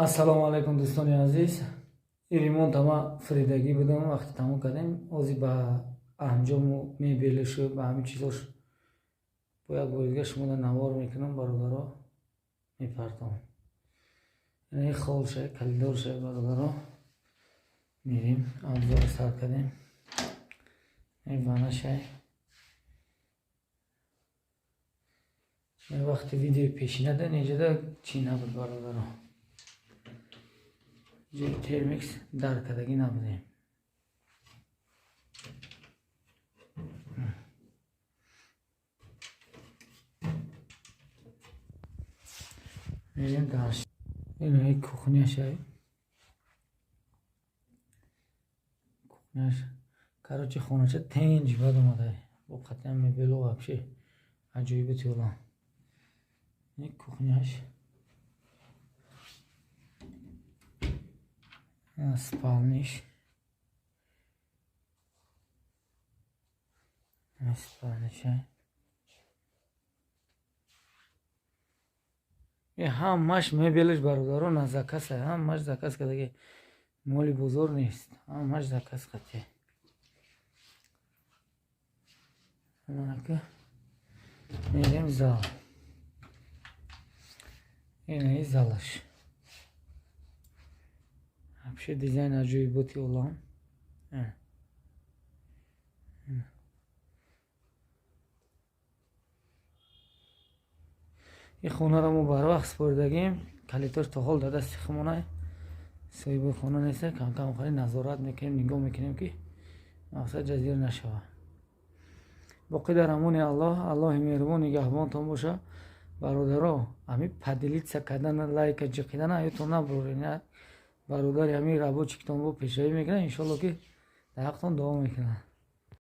Ассалому алайкум, дӯстони азиз. Ин ремонта ма фиридагӣ будам, вақте тамом кардем. Ҳозир ба анҷому мебелишу ба ҳамин чизош бо як бори дига шуморо навор мекунам, бародаро, мепартом. Ин холша, коридорша, бародаро, мерем, обзор сар кардем. Ин ванашай. Вақти видеои пешина да неҷода чӣ набуд, бародаро, ҷои термикс дар кардагӣ набудем. Мерем дар инаи кухняшай. Кухняш, короче, хонача тенҷ бад омадай, бо қатъиян мебелу вообще аҷоиботи олам. Ин кухняш, спальниш, спальниша. Ҳамаш мебелаш, бародаро, на заказ, ҳамаш заказ кардаги, моли бозор нест, ҳамаш заказ қатъи. Мерем зал. Инаи залаш, вообще дизайн аҷоиботи олам. Ин хонаро мо барвақт супоридагим, калитош то ҳол дар дасти худмонай, соҳиби хона неста. Камкам хари назорат мекунем, нигоҳ мекунем, ки мақсад ҷазир нашавад. Боқӣ дар амони Аллоҳ. Аллоҳи меҳрубон нигаҳбонтон боша, бародаро. Ҳами поделиться кардана, лайка ҷиқидана аётон набурен. Бародари ҳамин рабочиктон бо пешравӣ мекунад, иншоалло, ки дар ҳақтон дуо мекунад.